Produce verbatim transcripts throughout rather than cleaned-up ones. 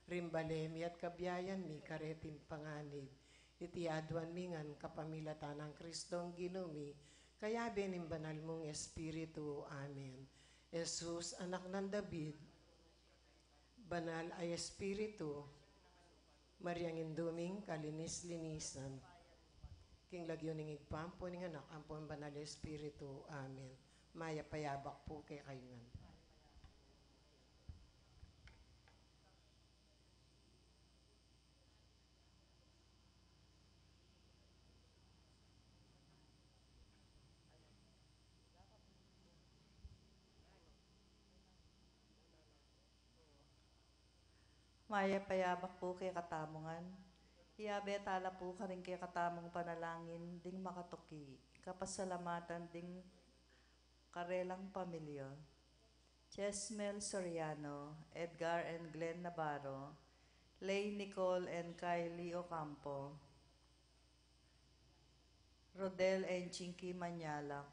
Ring bale mi at kabiayan mi kareting panganib, iti aduan mi ngan kapamilatan nang Kristong Ginu mi, kayabe ning banal mung Espiritu. Amen. Jesus, anak nang David, banal a Espiritu, Mariang Indu ming kalinis-linisan, king lagyu ning Ibpa, ampo ning Anak, ampo ning Banal a Espiritu. Amen. Mayap a yabak pu kekayu ngan. Mayap a yabak pu kekatamu ngan. Iyabe tala pu karing kekatamung panalangin ding makatuki, kapasalamatan ding karelang pamilya. Chesmel Soriano, Edgar and Glenn Navarro, Lay Nicole and Kylie Ocampo, Rodel and Chinky Manyalak,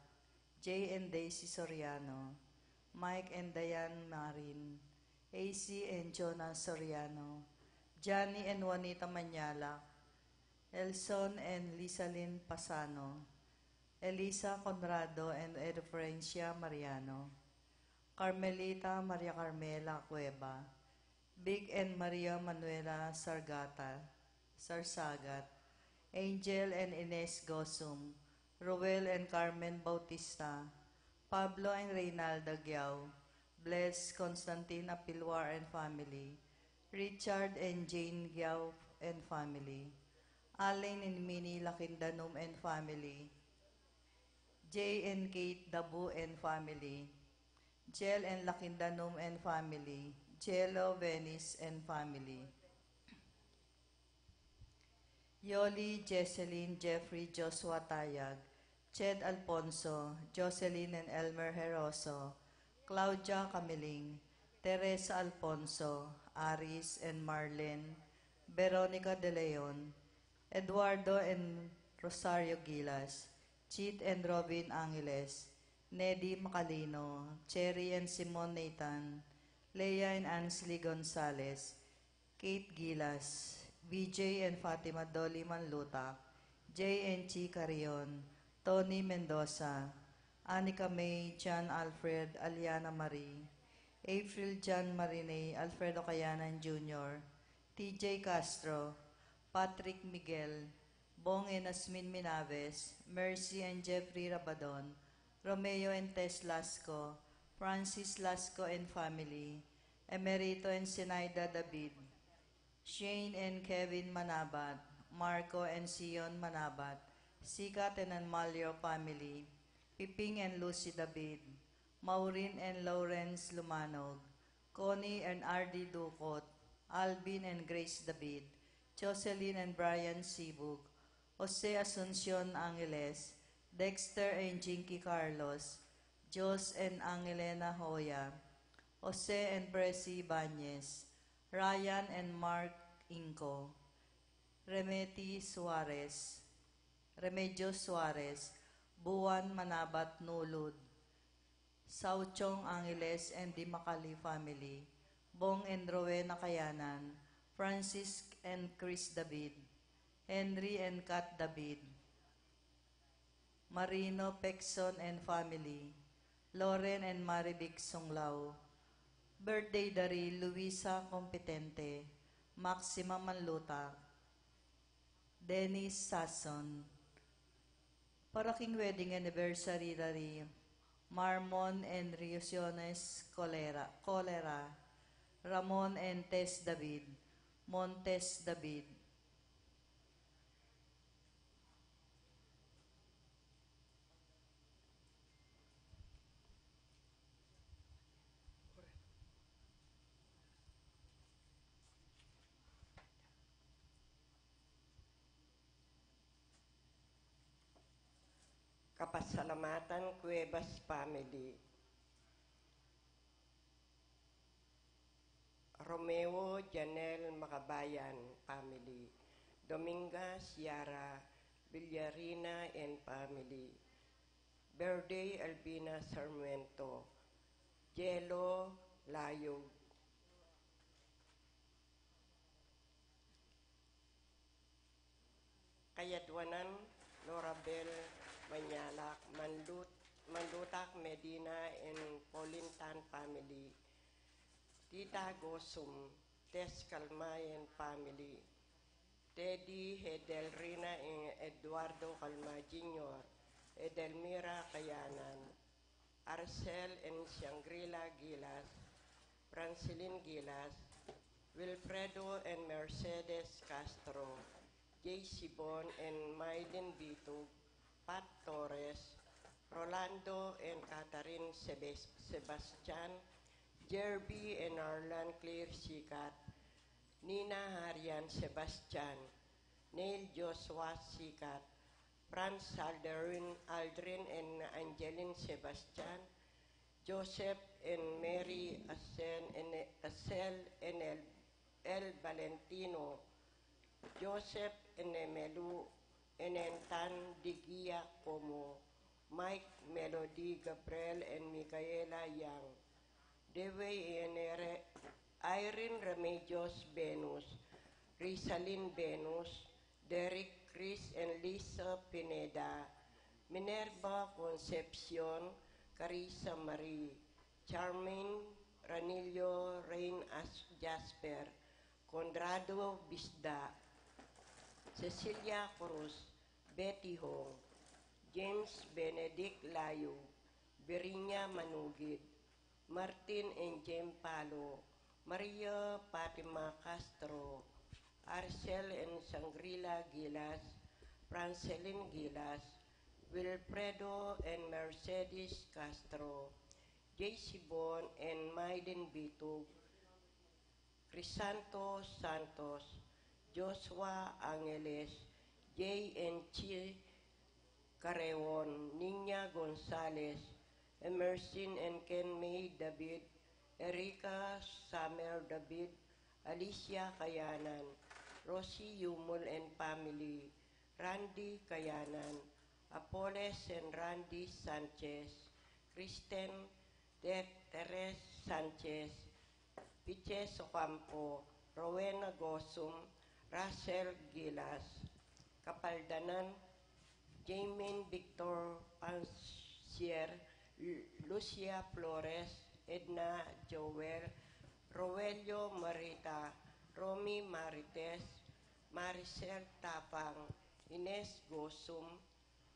Jay and Daisy Soriano, Mike and Diane Marin, A C and Jonah Soriano, Johnny and Juanita Manyalak, Elson and Lisalin Pasano, Elisa Conrado and Erfrencia Mariano, Carmelita Maria Carmela Cueva, Vic and Maria Manuela Sargata, Sarsagat, Angel and Ines Gosum, Roel and Carmen Bautista, Pablo and Reynalda Giao, Bless Constantine Apilwar and family, Richard and Jane Giao and family, Alain and Minnie Lakindanum and family, Jay and Kate Dabu and family, Jel and Lakindanum and family, Jello Venice and family, Yoli, Jesselyn, Jeffrey, Joshua Tayag, Ched Alfonso, Jocelyn and Elmer Heroso, Claudia Camiling, Teresa Alfonso, Aris and Marlene, Veronica De Leon, Eduardo and Rosario Gilas, Chit and Robin Angeles, Nedy Macalino, Cherry and Simon Nathan, Leia and Ansley Gonzalez, Kate Gilas, V J and Fatima Dolly Manlutak, J and Chi Carrion, Tony Mendoza, Anika May, John Alfred, Aliana Marie, April John Marinay, Alfredo Kayanan Junior, T J Castro, Patrick Miguel, Bong and Asmin Minaves, Mercy and Jeffrey Rabadon, Romeo and Tess Lasco, Francis Lasco and family, Emerito and Sinaida David, Shane and Kevin Manabat, Marco and Sion Manabat, Sikat and Anmalio family, Piping and Lucy David, Maureen and Lawrence Lumanog, Connie and Ardy Ducot, Alvin and Grace David, Jocelyn and Brian Sibug, Jose Asuncion Angeles, Dexter and Jinky Carlos, Jos and Angelena Hoya, Jose and Presi Ibanez, Ryan and Mark Inco, Remeti Suarez, Remedios Suarez, Buan Manabat Nulud, Sauchong Angeles and the Macali family, Bong and Rowena Kayanan, Francis and Chris David, Henry and Kat David, Marino Pexon and family, Loren and Marivic Sunglao, birthday da ri Luisa Competente, Maxima Manluta, Dennis Sasson, para king wedding anniversary da ri Marmon and Riosiones Colera, Colera, Ramon and Tess David, Montes David. Kapasalamatan Cuevas family. Romeo Janel Macabayan family. Dominga Ciara Villarina and family. Birthday Albina Sarmiento. Jello Layog. Yadwanan Lorabel Manyalak, Manlut-, Manlutak Medina and Polintan family, Tita Gosum, Tess Calma and family, Teddy, Edelrina and Eduardo Calma Junior, Edelmira Kayanan, Arcel and Shangri-La Gilas, Francilin Gilas, Wilfredo and Mercedes Castro, Jay Sibon and Mylene Bitug, Pat Torres, Rolando and Catherine Sebes-, Sebastian, Jerby and Arlan Claire Sikat, Nina Harian Sebastian, Neil Joshua Sikat, Franz Alderin, Aldrin and Angeline Sebastian, Joseph and Mary Asel and, Asel and El, El Valentino, Joseph and Emelu and Entan Digia Como, Mike, Melody, Gabriel and Micaela Yang, Dewey and Ere-, Irene Remedios Venus, Rizalin Venus, Derek, Chris and Lisa Pineda, Minerva Concepcion, Carissa Marie, Charmaine Ranillo, Rain As-, Jasper, Conrado Bisda, Cecilia Cruz, Betty Hong, James Benedict Layo, Virginia Manugid, Martin and Jem Palo, Maria Fatima Castro, Arcel and Shangri-La Gilas, Francelin Gilas, Wilfredo and Mercedes Castro, Jay Sibon and Mylene Bitug, Crisanto Santos, Joshua Angeles, J N G Carreon, Nina Gonzalez, Emerson and Ken May David, Erica Summer David, Alicia Kayanan, Rosie Yumul and family, Randy Kayanan, Apoles and Randy Sanchez, Kristen Te-, Teres Sanchez, Piches Ocampo, Rowena Gosum, Rachel Gilas, Kapaldanan, Jamin Victor Pansier, Lu-, Lucia Flores, Edna Joel, Roelio Marita, Romy Marites, Maricel Tapang, Ines Gosum,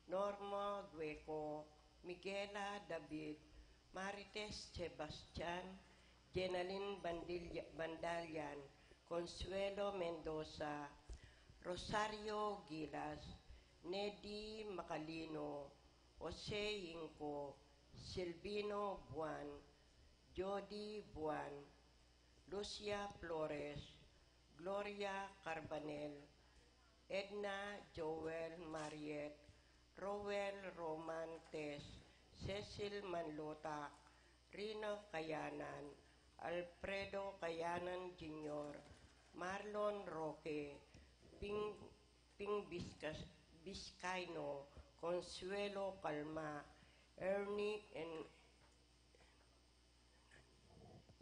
Norma Gueco, Miguela David, Marites Sebastian, Jenalyn Bandil-, Bandalian, Consuelo Mendoza, Rosario Gilas, Nedy Macalino, Jose Inco, Silvino Buan, Jody Buan, Lucia Flores, Gloria Carbanel, Edna Joel Mariet, Roel Roman Tess, Cecil Manlutak, Rina Kayanan, Alfredo Kayanan Junior, Marlon Roque, Ping, Ping Bisca-, Biscaino, Consuelo Calma, Ernie and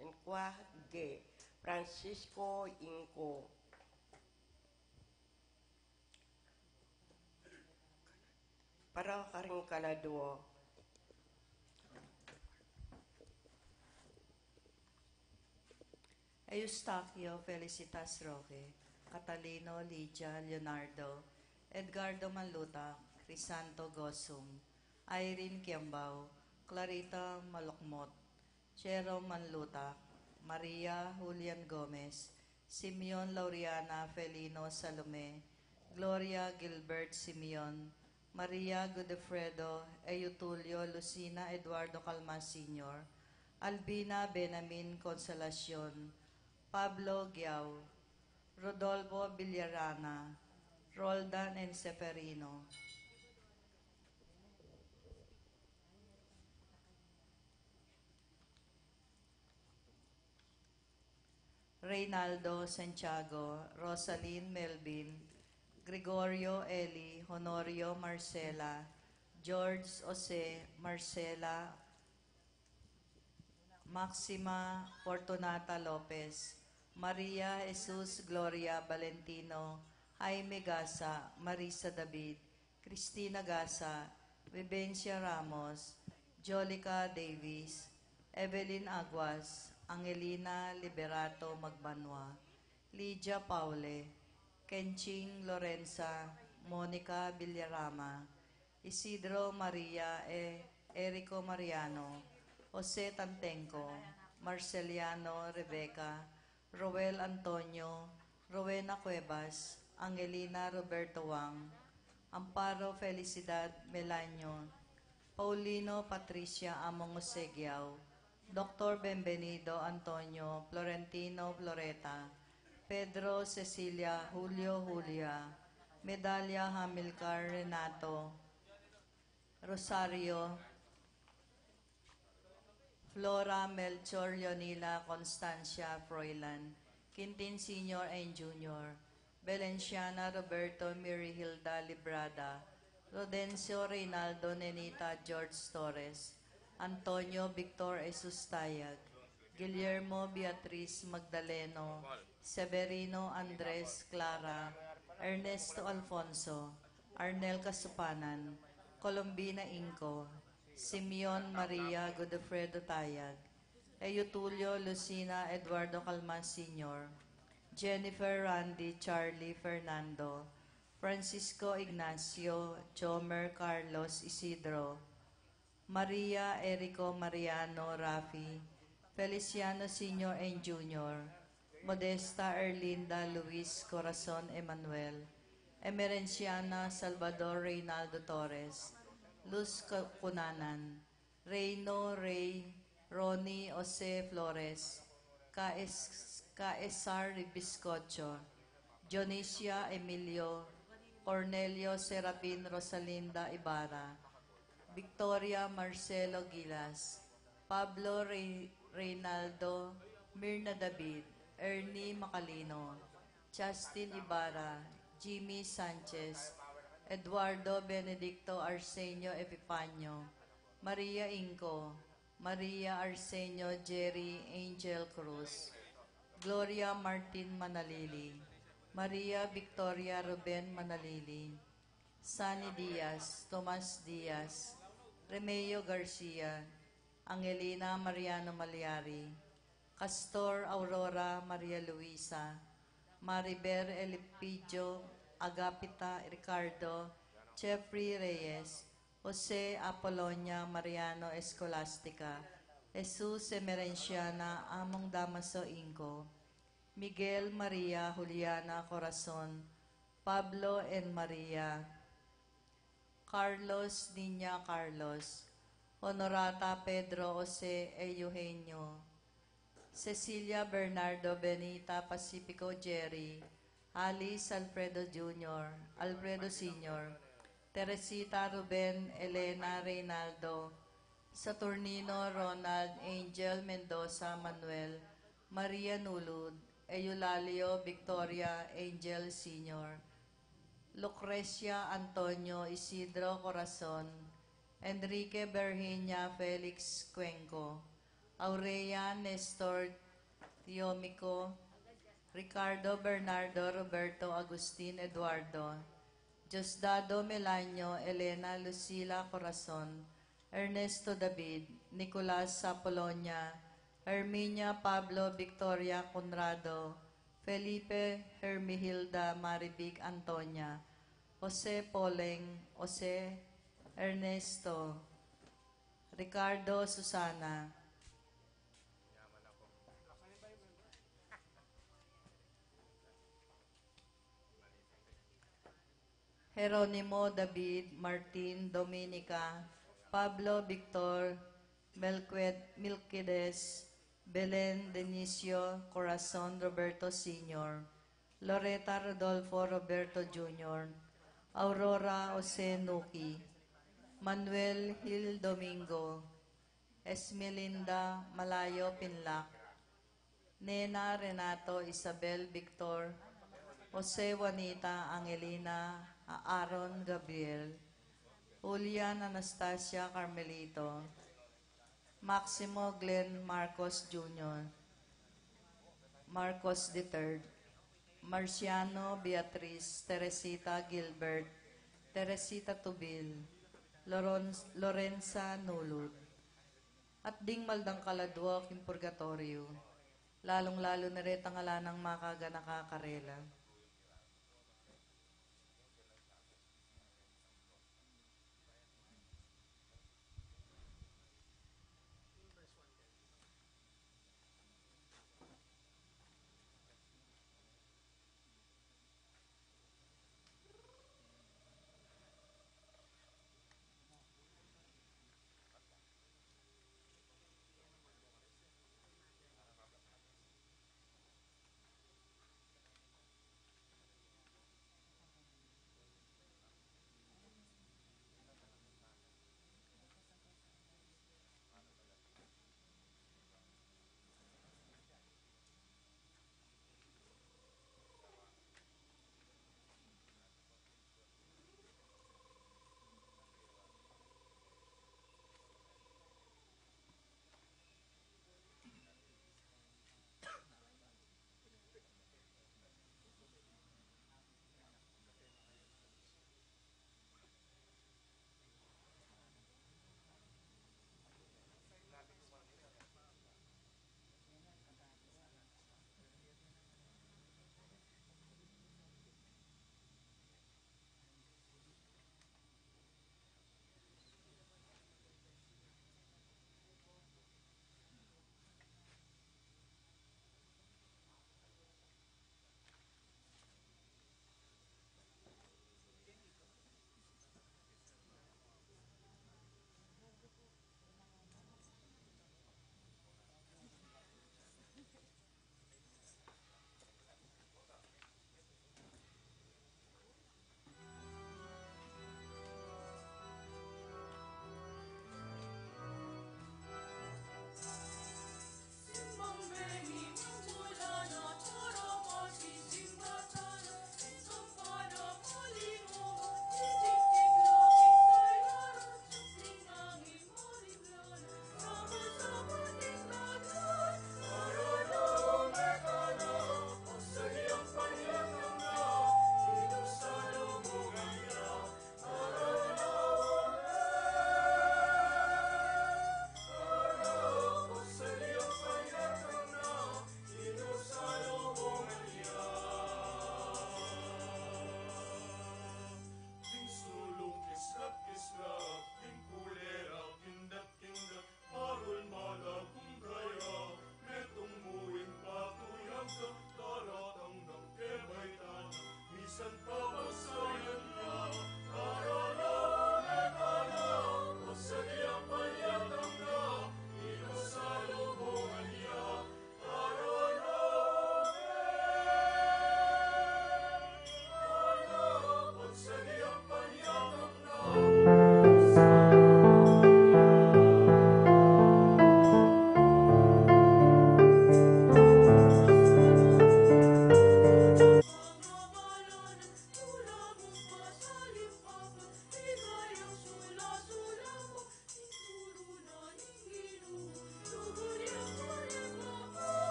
Enquage, Francisco Inco. Para karing kaladua. Eustaquio Felicitas Roque, Catalino, Lydia, Leonardo, Edgardo Manlutak, Crisanto Gosum, Irene Kiambao, Clarita Malokmot, Jerome Manlutak, Maria Julian Gomez, Simeon Laureana Felino Salome, Gloria Gilbert Simeon, Maria Godofredo, Eutulio Lucina Eduardo Calma Senior, Albina Benamin Consolacion, Pablo Giao, Rodolfo Villarana, Roldan and Seferino. Reynaldo Santiago, Rosalyn Melvin, Gregorio Eli, Honorio Marcela, George Jose Marcela, Maxima Fortunata Lopez, Maria Jesus Gloria Valentino, Jaime Gasa, Marisa David, Cristina Gasa, Vivencia Ramos, Jolica Davis, Evelyn Aguas, Angelina Liberato Magbanua, Lydia Paule, Kenching Lorenza, Monica Villarama, Isidro Maria e Erico Mariano, Jose Tantenco, Marceliano Rebecca, Roel Antonio, Rowena Cuevas, Angelina Roberto Wang, Amparo Felicidad Melanio, Paulino Patricia Among Osegiao, Doktor Benvenido Antonio Florentino Floreta, Pedro Cecilia Julio Julia, Medalia Hamilcar Renato, Rosario, Flora Melchor Leonila Constancia Froilan, Quintin Senior and Junior, Valenciana Roberto Mary Hilda Librada, Rodencio Reynaldo Nenita George Torres, Antonio Victor Jesus Tayag, Guillermo Beatriz Magdaleno, Severino Andres Clara, Ernesto Alfonso, Arnel Kasupanan, Colombina Inco, Simeon Maria Godofredo Tayag, Eutulio Lucina Eduardo Calma Senior, Jennifer Randy Charlie Fernando, Francisco Ignacio Jomer Carlos Isidro, Maria Erico Mariano Rafi, Feliciano Senior and Junior, Modesta Erlinda Luis Corazon Emanuel, Emerenciana Salvador Reynaldo Torres, Luz Cu- Cunanan, Reino Rey, Ronnie Jose Flores, Caes- Caesar Biscocho, Dionisia Emilio, Cornelio Serafin Rosalinda Ibarra, Victoria Marcelo Gilas, Pablo Rey- Reynaldo, Mirna David, Ernie Macalino, Justin Ibarra, Jimmy Sanchez, Eduardo Benedicto Arsenio Epifanio, Maria Inco, Maria Arsenio Jerry Angel Cruz, Gloria Martin Manalili, Maria Victoria Ruben Manalili, Sunny Diaz, Tomas Diaz, Remeo Garcia, Angelina Mariano Maliari, Castor Aurora Maria Luisa, Maribel Elipidio, Agapita Ricardo, Jeffrey Reyes, Jose Apolonia Mariano Escolastica, Jesus Emerenciana Among Damaso Inco, Miguel Maria Juliana Corazon, Pablo and Maria, Carlos Niña Carlos, Honorata Pedro Jose Eugenio, Cecilia Bernardo Benita Pacifico Jerry, Alice Alfredo Junior, Alfredo Senior, Teresita Ruben Elena Reynaldo, Saturnino Ronald Angel Mendoza Manuel, Maria Nulud, Eulalio Victoria Angel Senior, Lucrecia Antonio Isidro Corazon, Enrique Virginia Felix Cuenco, Aurea Nestor Tiomico, Ricardo Bernardo Roberto Agustin Eduardo, Diosdado Melanio Elena Lucila Corazon, Ernesto David, Nicolas Apolonia, Herminia Pablo Victoria Conrado, Felipe Hermihilda Maribig Antonia, Jose Poleng, Jose Ernesto, Ricardo Susana, Jeronimo David, Martin, Dominica, Pablo Victor, Melqued- Milquides, Belen Dionisio Corazon Roberto Senior, Loreta Rodolfo Roberto Junior, Aurora Jose Nuki, Manuel Gil Domingo, Esmelinda Malayo Pinlac, Nena Renato Isabel Victor, Jose Juanita Angelina Aaron Gabriel, Julian Anastasia Carmelito, Maximo Glenn Marcos Junior, Marcos the third, Marciano, Beatriz, Teresita, Gilbert, Teresita Tubil, Loren-, Lorenza Nulud, at ding maldang kaladua king purgatoryo, lalung-lalu na retang ala nang makaganaka karela.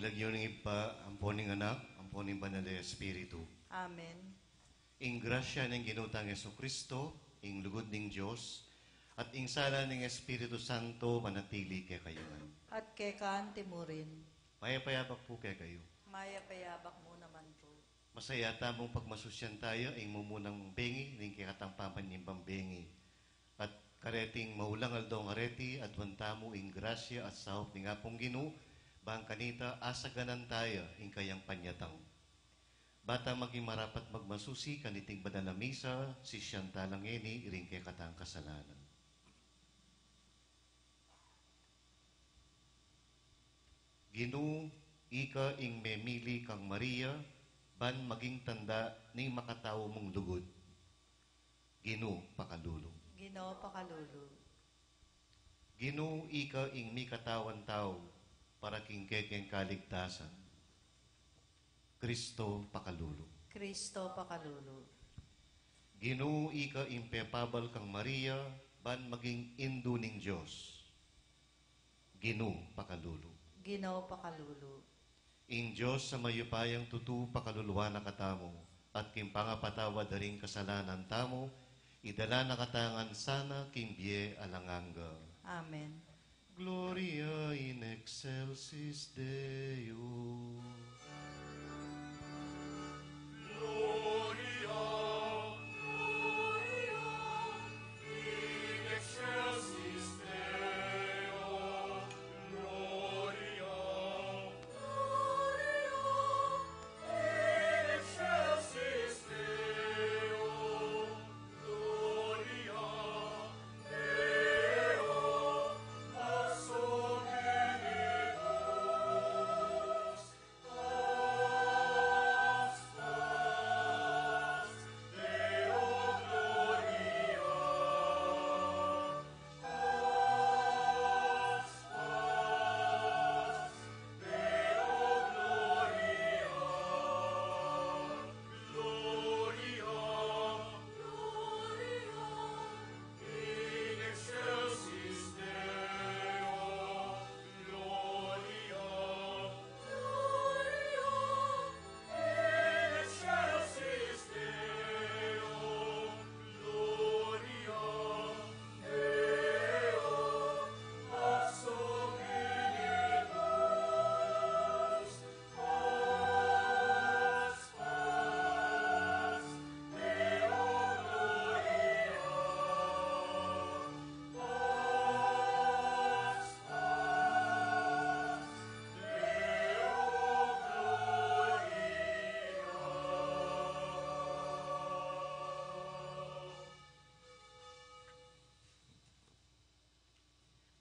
Lagyu ning Ibpa, ampo ning Anak, ampo ning Banal a Espiritu. Amen. Ing grasya ning Ginu tang Jesucristo, ing lugud ning Dios, at ing sala ning Espiritu Santo manatili kekayu ngan. At keka anti mu rin. Mayap a abak pu kekayu. Mayap a abak mu naman pu. Masaya tamung pagmasusyan taya ing mumunang bengi ning kekatang pamanyibang bengi. At kareting maulang aldo ngan reti, aduan tamu ing grasya at saup ning Apung Ginu, bang kanita asaganan taya ing kayang panyatang. Bata maging marapat magmasusi kaniting banal a misa, sisian tala ngeni ring kekatang kasalanan. Ginu, ika ing memili kang Maria, ban maging tanda ning makatau mung lugud. Ginu, pakalulu. Ginu, pakalulu. Ginu, ika ing mikatawan tau para king kekeng kaligtasan. Kristo, pakalulu. Kristo, pakalulu. Ginu, ika ing pepabal kang Maria, ban maging indu ning Dios. Ginu, pakalulu. Ginu, pakalulu. Ing Dios a mayupayang tutu pakaluluan na katamu, at king pangapatawad da ring kasalanan tamu, idala na katamu ngan sana king bie alang angga. Amen. Gloria in excelsis Deo. Gloria, Gloria in excelsis Deo. Gloria, Gloria in excelsis Deo. Gloria Deo, pax omnibus. Pax, pax, Deo gloria. Pax, pax, Deo gloria. Gloria, Gloria in excelsis Deo. Gloria, Gloria in excelsis Deo. Gloria Deo, pax omnibus. Pax, pax, Deo gloria. Pax, pax, Deo gloria.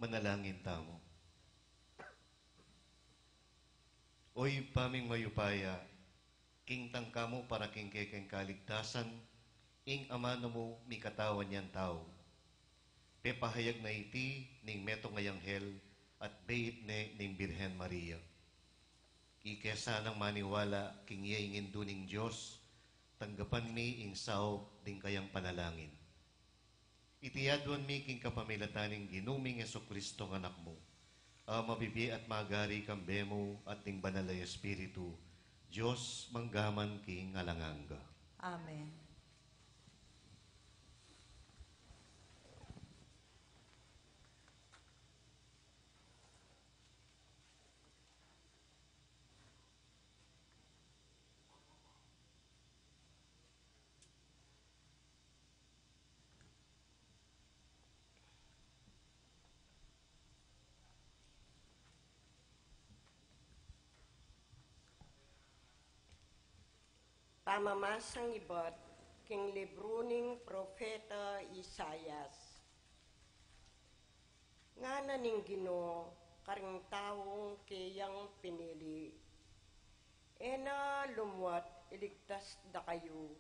Manalangin tamu. O Ibpa ming mayupaya, kintang ka mu para king kekeng kaligtasan, ing amanu mu mikatawan yang tau. Pepahayag na iti ning metung a anghel at beit ne ning Birhen Maria. Ike sanang maniwala king iya ing Indu ning Dios, tanggapan mi ing saup ding kayang panalangin. Iti aduan mi king kapamilatan ning Ginu ming Jesucristo a Anak mu, a mabibie at magari kambe mu at ning Banal a Espiritu, Dios mangga man king alang angga. Amen. Pamamasang ibat king libru ning Propeta Isaias. Ngana ning Ginu karing taung keyang pinili, e na lumuat iligtas da kayu,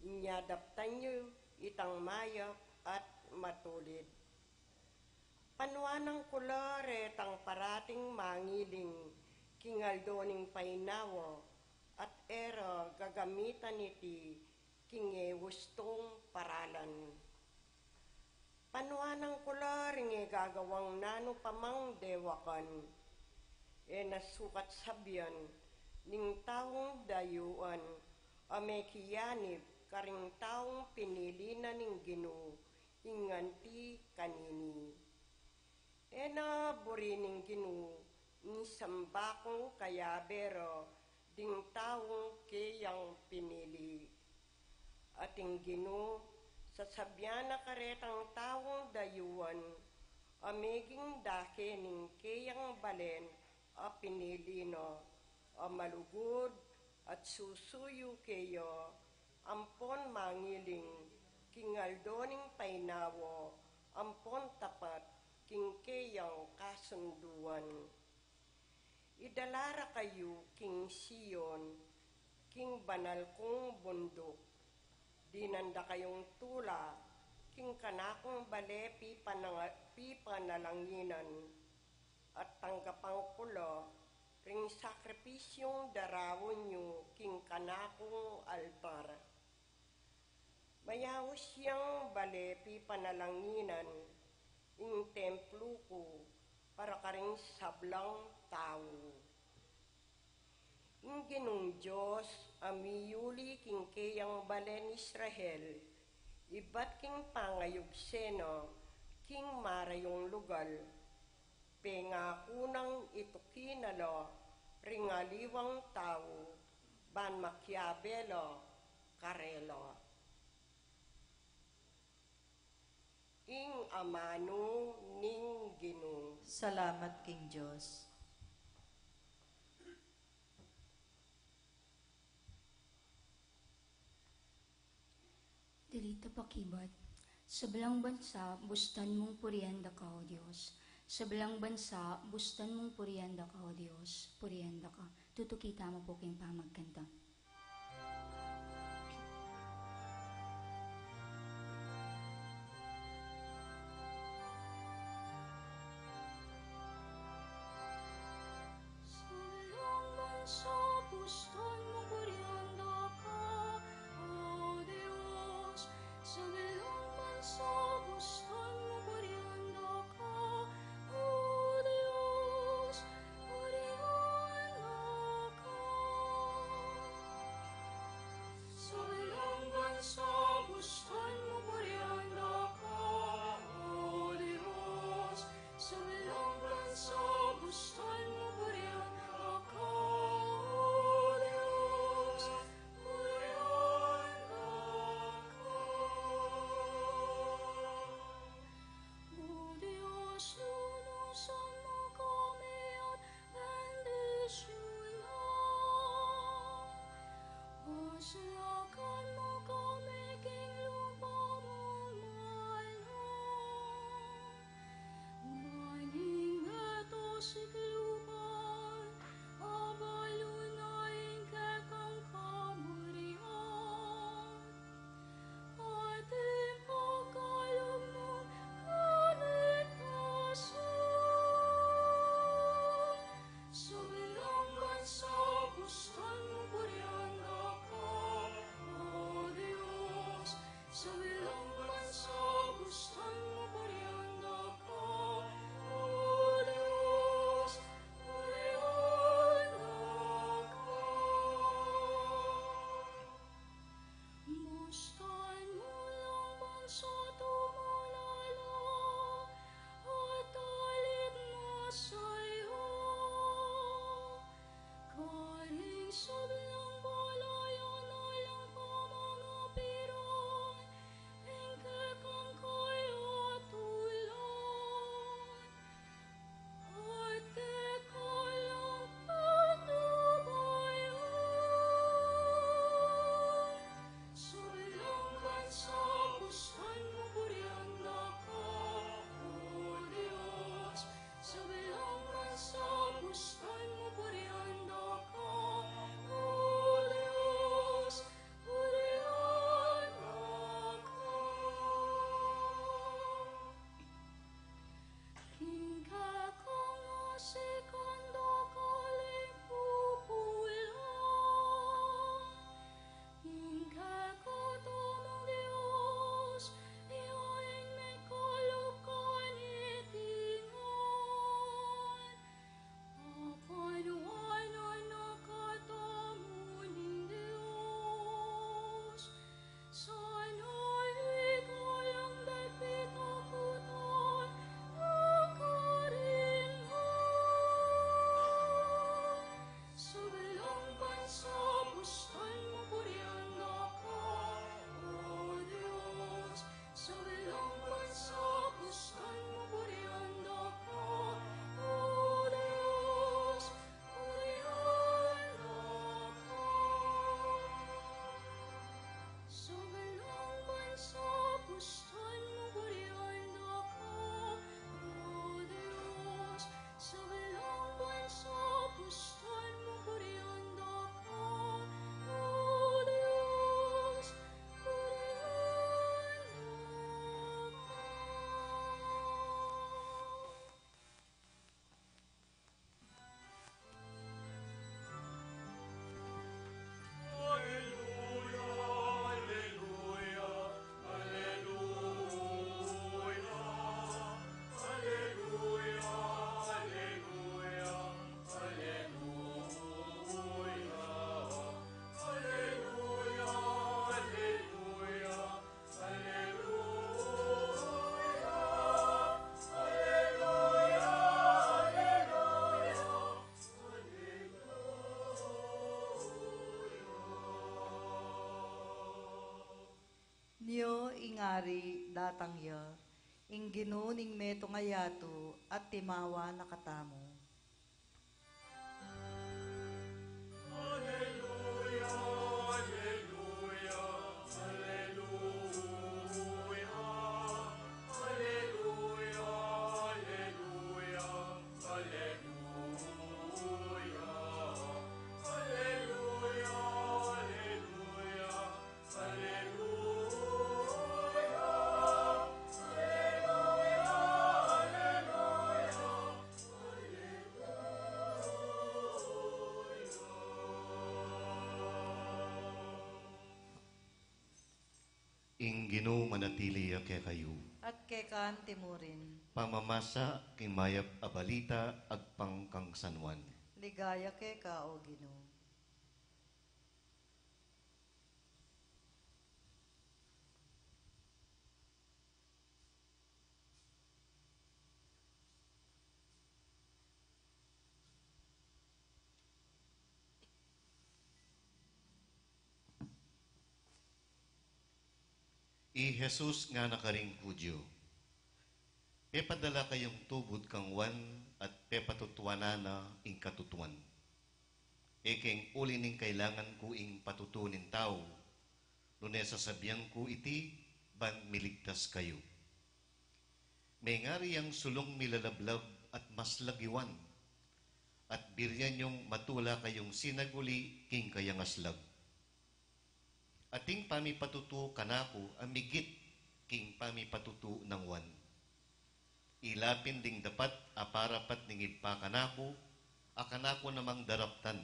inya daptan yu itang mayap at matulid. Panuanan ku la retang parating mangiling king aldo ning painawa, at e ra gagamitan iti king e ustung paralan. Panuanan ku la ring e gagawang nanu pamang dewakan, E na sukat sabian ning taung dayuan a mekiyanib karing taung pinili na ning Ginu ing anti kanini. E na buri ning Ginu ing sambakung kayabe ra ding taung keyang pinili. At ing Ginu, sasabian na karetang taung dayuan a meging dake ning keyang balen a pinili na, a malugud at susuyu keya ampon mangiling king aldo ning painawa ampon tapat king keyang kasunduan. Idala ra kayu king Sion, king banal kung bunduk. Dinan da kayung tula king kanakung bale pipananga-, pipanalanginan, at tanggapan ku la ring sakripisyung daraun yu king kanakung altar. Mayaus yang bale pipanalanginan ing templu ku para karing sablang tau. Ing Ginung Dios a miyuli king keyang balen Israel, ibat king pangayugse na king marayung lugal, pengaku nang ituki na la ring aliwang tau ban makiabe la karela. Ing amanu ning Ginu. Salamat king Dios. Dili ta pakibat. Sablang bansa, bustan mung purian da ka, O Dios. Sablang bansa, bustan mung purian da ka, O Dios. Purian da ka. Tutuki tamu pu king pamagkanta. Sablang bansa, bustan mung purian da ka, O Dios. Sablang bansa, bustan mung purian da ka, O Dios. Purian da ka. Latang ya, ing Ginu ning metung a yatu at timawa na katamu. Ing Ginu manatili ya kekayu. At keka antimurin. Pamamasa king mayap a balita agpang kang San Juan. Ligaya keka, O Ginu. I Jesus ngana karing Judio, pepadala kayung tubud kang Juan at pepatutuanan na ing katutuan. E keng uli ning kailangan ku ing patutu ning tau, nune sasabian ku iti ban miligtas kayu. Mengari yang sulung milalablab at maslag i Juan, at birian yung matula kayung sinaguli king kayang aslag. Ating pamipatutu kanaku a migit king pamipatutu nang Juan. Ila pin ding dapat a parapat ning Ibpa kanaku, a kanaku namang daraptan.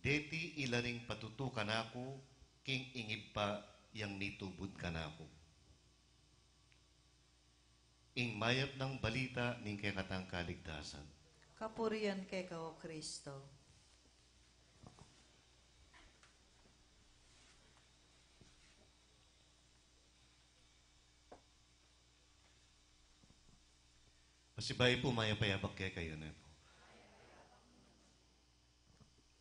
Deti ila ring patutu kanaku king ing Ibpa yang mitubud kanaku. Ing mayap nang balita ning kekatang kaligtasan. Kapurian keka, O Kristo. Pasibayu pu, mayap a yabak kekayu, ne pu.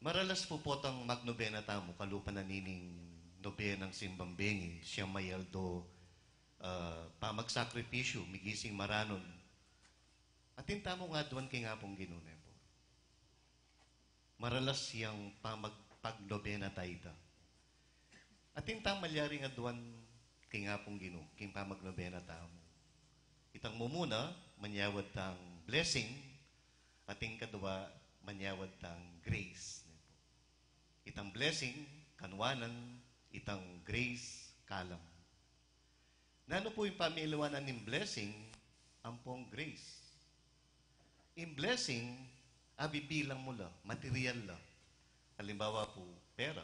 Maralas pu potang magnobena tamu, kalupa na nining nobenang simbang bengi, siyam a aldo, ah, pamagsakripisyu, migising maranun. Atin tamung aduan king Apung Ginu, ne pu. Maralas yang pamag-, pagnobena ta ita. Atin tang malyaring aduan king Apung Ginu, king pamagnobena tamu. Itang mumuna, manyawad tang blessing, ating kadua, manyawad tang grace. Itang blessing, kanwanan, itang grace, kalam. Nanu pu ing pamialiwanan ning blessing ampong grace? Ing blessing, abibilang mu la, material la. Halimbawa pu, pera,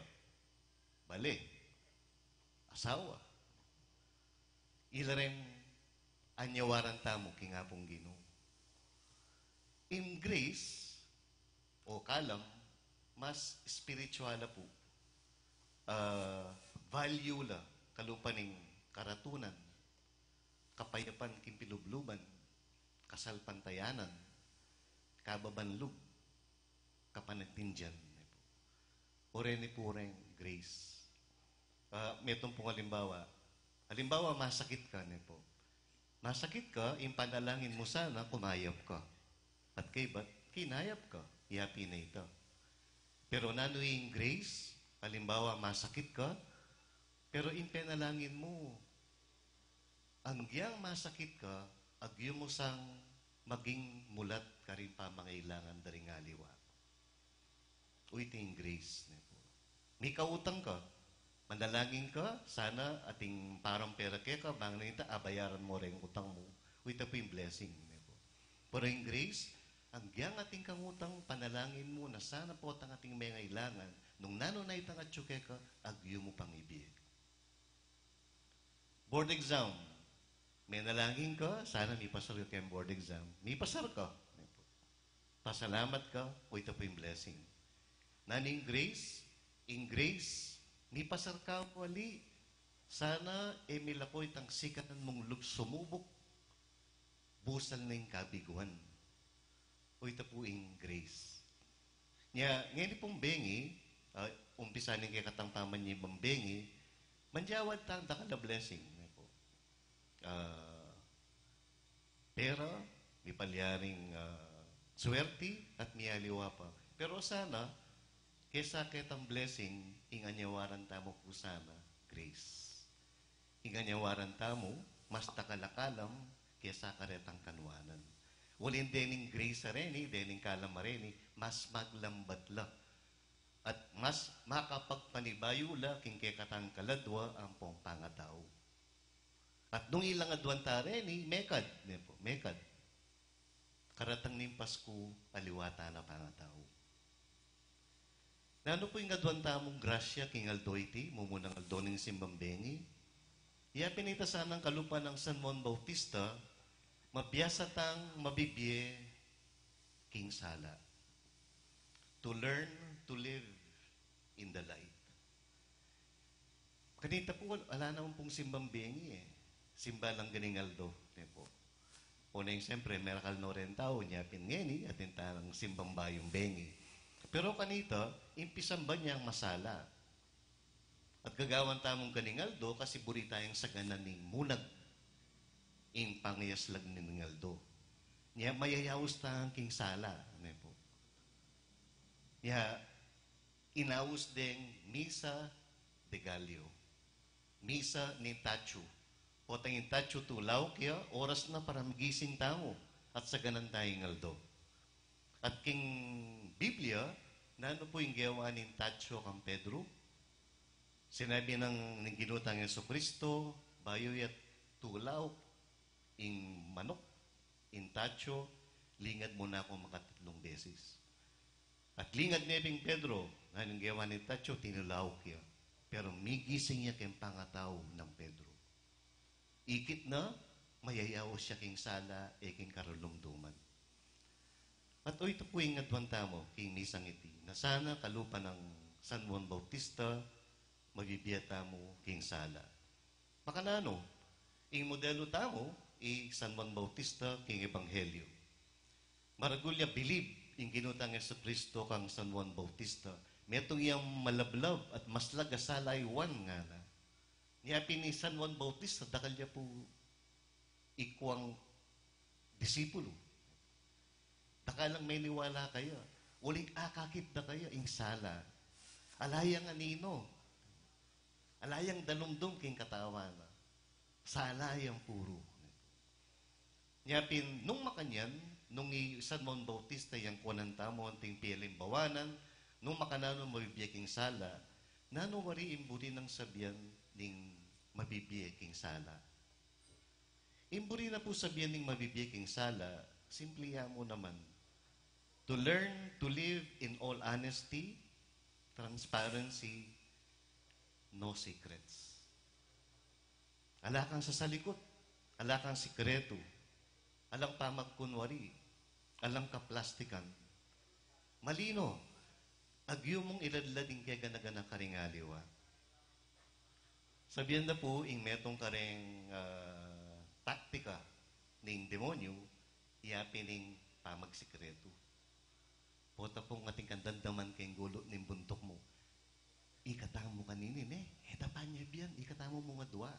bale, asawa. Ila reng anyawaran tamu king Apung Ginu. Ing grace o kalam, mas spiritual la pu. Ah, value la, kalupa ning karatunan, kapayapan king pilubluban, kasalpantayanan, kababan lub, kapanatindian, ne pu. O reni pu reng grace. Ah, metung pung alimbawa. Alimbawa, masakit ka, ne pu. Masakit ka, ing panalangin mu sana, kumayap ka. At kaybat, kinayap ka, yapin na ita. Pero nanu ing grace? Alimbawa, masakit ka, pero ing panalangin mu, agyang masakit ka, agyu mu sang maging mulat karing pamangailangan da ring aliwa. Uy, iti ing grace, ne pu. Mikautang ka, manalangin ka, sana ating parang pera keka, bang nita, abayaran mu reng utang mu. Uy, ita pu ing blessing, ne pu. Pero ing grace, agyang atin kang utang, panalangin mu na sana potang ating mengailangan, nung nanu na itang atyu keka, agyu mu pang ibie. Board exam. Menalangin ka, sana mipasar ka keng board exam. Mipasar ka. Pasalamat ka, o ita pu ing blessing. Nanu ing grace? Ing grace, mipasar ka ali. Sana e milako itang sikanan mung lub sumubuk. Busal na ing kabiguan. O ita pu ing grace. Nya, ngeni pung bengi, ah, umpisa ning kekatang pamanyibang bengi, manjawad tang dakal a blessing, ne pu. ah, pera, mipalyaring, ah, swerte, at miyaliwa pa. Pero sana, kesa ketang blessing, ing anyawaran tamu pu sana, grace. Ing anyawaran tamu, mas dakal a kalam, kesa karetang kanuanan. Uling dening grace a reni, dening kalam a reni, mas maglambat la. At mas makapagpanibayu la king kekatang kaladwa ampong pangatau. At nung ilang adwan ta reni, mekad, ne pu, mekad. Karatang ning Pasku, aliwa ta na pangatau. Nanu pu ing adwan tamung grasya king aldo iti, mumunang aldo ning simbang bengi? Ya pin ita sanang kalupa nang San Juan Bautista, mabiasa tang mabibie king sala. To learn to live in the light. Kanita pu, ala naman pung simbang bengi e. Simba lang ganing aldo, ne pu. O neng, siyempre, merakal no reng tau, nya pin ngeni, atin tang simbang bayung bengi. Pero kanita, impisan ba neng masala? At gagawan tamung ganing aldo, kasi buri tayang saganan ning munag ing pangayaslag ning aldo. Nya, mayayaus tang king sala, ne pu. Nya, inaus deng Misa de Gallo. Misa ning Tatsu. Potang ing Tatsu tulauk ya, oras na para magising tamu at saganan tayang aldo. At king Biblia, nanu pu ing gewa ning Tatsu kang Pedro? Sinabi nang ning Ginu tang Jesucristo, bayu ya tulauk ing manuk, ing Tatsu, lingad mu na kung makatatlung beses. At lingad ne ping Pedro, nanu ing gewa ning Tatsu, tinulauk ya. Pero migising ya keng pangatau nang Pedro. Ikit na, mayayaus ya king sala, e king karalumduman. At o ita pu ing adwan tamu, king misang iti, na sana kalupa nang San Juan Bautista, mabibie tamu king sala. Makananu, ing modelu tamu, i San Juan Bautista, king Ebanghelyo. Maragul ya bilib ing Ginu tang Jesucristo kang San Juan Bautista. Metung yang malablab at maslag a sala i Juan, ngana. Nya pin i San Juan Bautista, dakal ya pu ikuang disipulu. Dakal lang meniwala kaya. Uling akakit da kaya ing sala. Ala yang anino. Ala yang dalumdum king katawan na. Sala yang puru. Nya pin, nung makanyan, nung i San Juan Bautista yang kuanan tamu anting pialimbawanan, nung makananu mabibie king sala, nanu wari ing buri nang sabian ning mabibie king sala? Ing buri na pu sabian ning mabibie king sala, simple ya mu naman. To learn to live in all honesty, transparency, no secrets. Ala kang sasalikut, ala kang sikretu, alang pamagkunwari, alang kaplastikan. Malino, agyu mung iladlad ing kegana-gana karing aliwa. Sabian da pu, ing metung kareng, ah, taktika ning demonyu, iya pin ing pamagsikretu. Pota pung atin kang damdaman keng gulu ning buntuk mu. Ikatamu kanini, ne? E ta pa nyabian, ikatamu mung adwa.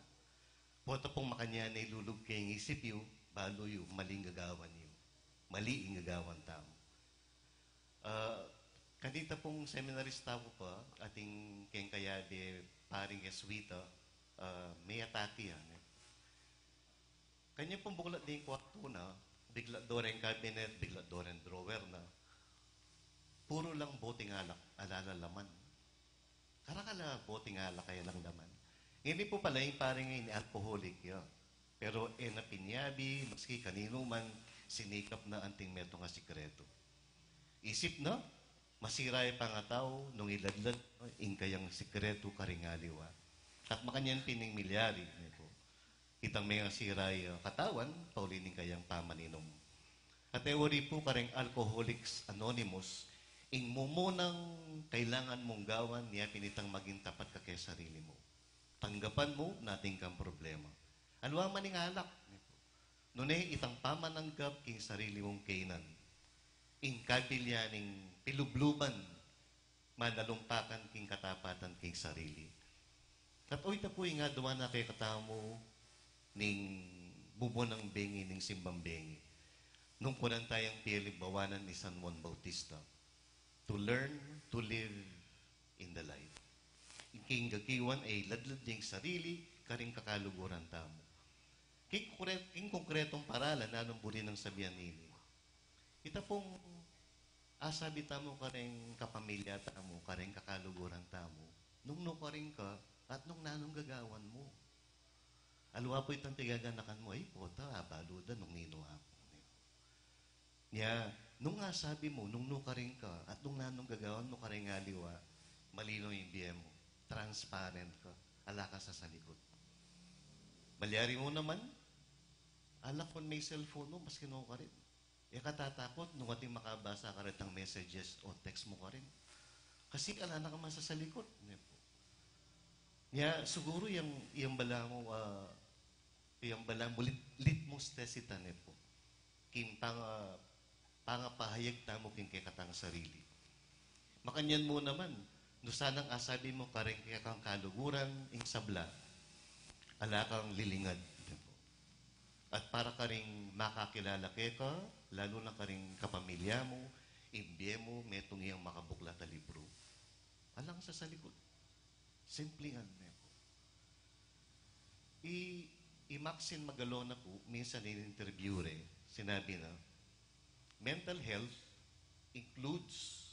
Pota pung makanyan ne ilulub keng isip yu, balu yu, mali ing gagawan yu. Mali ing gagawan tamu. Ah, kanita pung seminarista ku pa, atin keng kayabe paring Jesuita, ah, meyataki ya, ne? Kanya pung buklat ding kwartu na, bigla do reng cabinet, bigla do reng drawer na. Puru lang boteng alak, ala la laman. Karakal a boteng alak, ala lang laman. Ngeni pu pala ing pare ngeni alcoholic ya. Pero e na pinyabi, maski kaninu man, sinikap na anting metung a sikretu. Isip na, masira ya pangatau nung iladlad ing kayang sikretu karing aliwa. At makanyan pin ing milyari, ne pu. Itang mengasira ya katawan, pauli ning kayang pamaninum. At e wari pu kareng Alcoholics Anonymous, ing mumunang kailangan mung gawan, nia pin itang maging tapat ka keng sarili mu. Tanggapan mu, atin kang problema. Aliwa man ing alak, ne pu. Nune itang pamananggap king sarili mung kaynan. Ing kabilyan ning pilubluban, manalumpakan king katapatan king sarili. At o ita pu ing adwan na kekatamu ning bubu nang bengi ning simbang bengi. Nung kunan tayang pialibawanan ni San Juan Bautista, to learn to live in the light. Ing king gakiwan e ladlad ing sarili karing kakaluguran tamu. King konkre-, king konkretong paralan, nanung buri nang sabian ini? Ita pung asabi tamu karing kapamilya tamu, karing kakaluguran tamu, nung nu karin ka, at nung nanung gagawan mu. Aliwa pu itang pigaganakan mu, "Ay, pota, abalu da nung ninu aku." Nya, nung asabi mu, nung nu karin ka, at nung nanung gagawan mu karing aliwa, malinaw ing bie mu, transparent ka, ala kang sasalikut. Malyari mu naman, ala kung may cellphone mu, maski nu karin. E ka tatakut nung ating makabasa karetang messages o text mu karin. Kasi ala na kang masasalikut, ne pu. Nya, siguru yang, yang balamu, ah, yang balamu lit-, litmus test ita, ne pu. King panga-, pangapahayag tamu king kekatang sarili. Makanyan mu naman, nu sanang asabi mu karing kekang kaluguran ing sabla, ala kang lilingad, ne pu. At para karing makakilala keka, lalu na karing kapamilya mu, ing bie mu, metung yang makabuklat a libru. Alang sasalikut. Simpleng ane pu. I, i Maxine Magalona pu, minsan in-interview re, sinabi na, "Mental health includes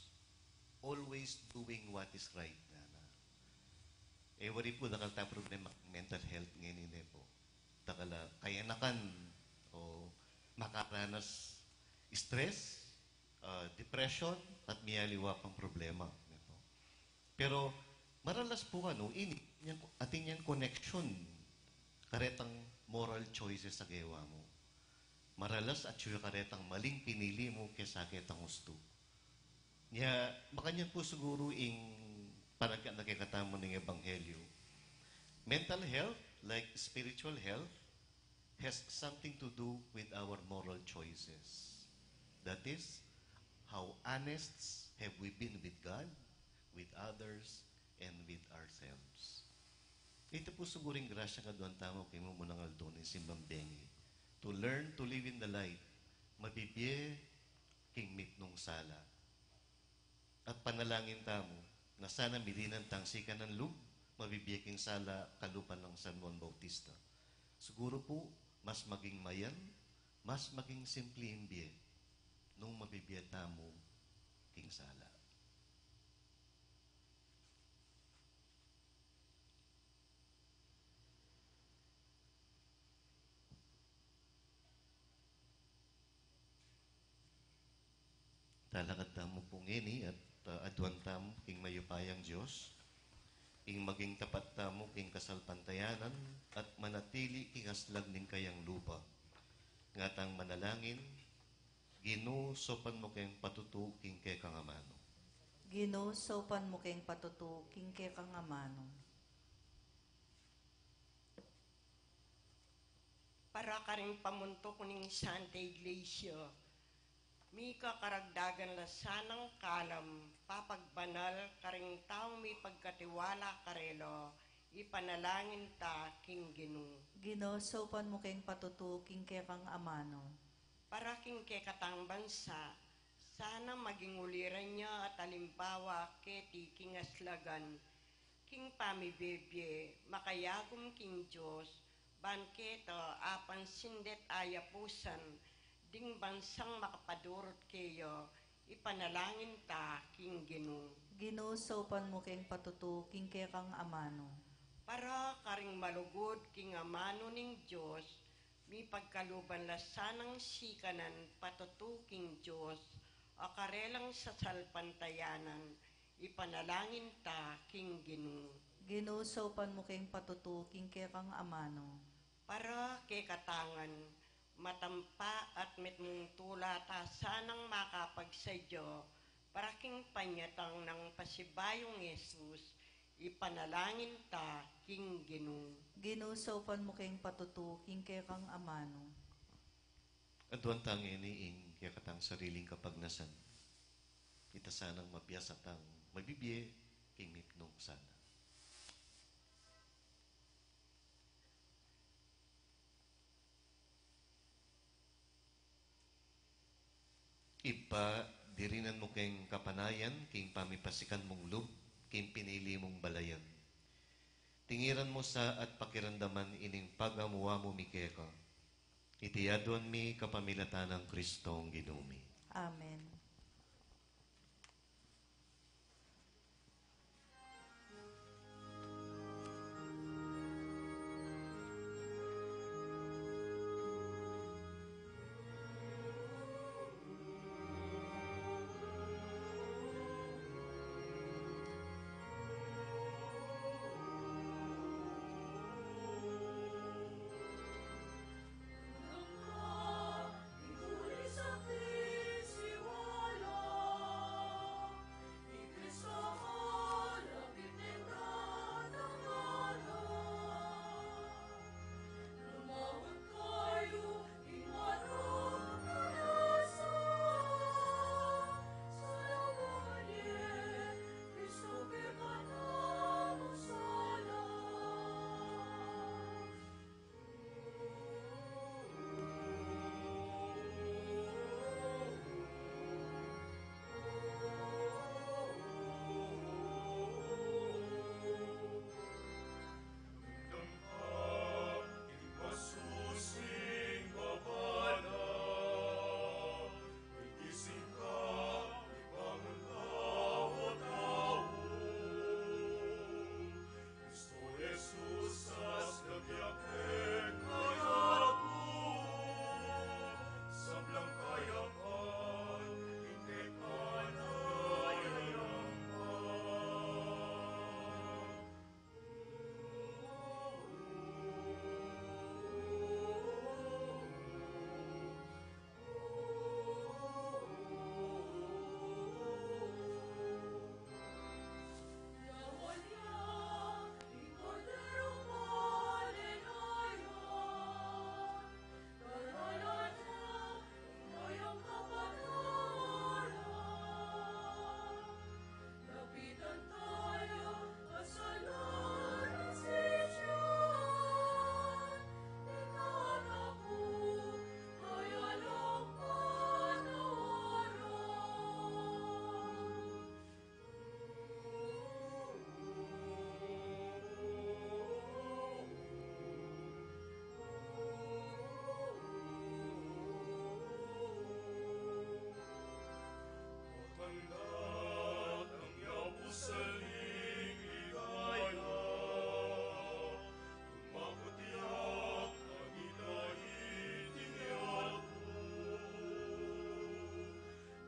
always doing what is right," ngana. E wari pu, dakal tang problema mental health ngeni, ne pu. Dakal a kayanakan o makaranas stress, ah, depression, at miyaliwa pang problema, ne pu. Pero maralas pu kanu, ini, yang, atin yang koneksyon karetang moral choices a gewa mu. Maralas atyu ya karetang maling pinili mu kesa ketang ustu. Nya, makanyan pu siguru ing panagkat na kekatamu ning ebanghelyo. Mental health, like spiritual health, has something to do with our moral choices. That is, how honest have we been with God, with others, and with ourselves. Ita pu siguru ing grasyang aduan tamu king mumunang aldo ning simbang bengi. To learn to live in the light, mabibie king mipnung sala. At panalangin tamu, na sana mirinan tang sikanan lub, mabibie king sala kalupa nang San Juan Bautista. Siguru pu, mas maging mayan, mas maging simple ing bie, nung mabibie tamu king sala. Talakad tamu pu ngeni at, ah, aduan tamu king mayupayang Dios, ing maging tapat tamu king kasalpantayanan at manatili king aslag ning kayang lupa. Nga tang manalangin, Ginu, saupan mu keng patutu king kekang amanu. Ginu, saupan mu keng patutu king kekang amanu. Para karing pamuntuk ning Santa Iglesia, mika karagdagan la sanang kalam, papagbanal karing taung mipagkatiwala karela, ipanalangin ta king Ginu. Ginu, saupan mu keng patutu king kekang amanu. Para king kekatang bansa, sana maging uliran ya at alimbawa keti king aslagan, king pamibie-bie, makayagum king Dios, ban keta apansin det ayapusan, ding bansang makapadurut keya, ipanalangin ta king Ginu. Ginu, saupan mu keng patutu king kekang amanu. Para karing malugud king amanu ning Dios, mipagkaluban la sanang sikanan patutu king Dios, a karelang sasalpantayanan, ipanalangin ta king Ginu. Ginu, saupan mu keng patutu king kekang amanu. Para kekatangan, matampa at mitmung tula ta sanang makapagsadya, para king panyatang nang pasibayung Jesus, ipanalangin ta king Ginu. Ginu, saupan mu keng patutu king kekang amanu. Aduan ta ngeni ing kekatang sariling kapagnasan. Ita sanang mabiasa tang mabibie king mipnung sala. Ibpa, dirinan mu keng kapanayan king pamipasikan mung lub king pinili mung balayan. Tingiran mu sa at pakiramdaman ining pagamu-amu mi keka. Iti aduan mi kapamilatan nang Kristong Ginu mi. Amen. Kristo Jesus, sasakya keka ya pu, sablang kayapan, ing keka na yayaman.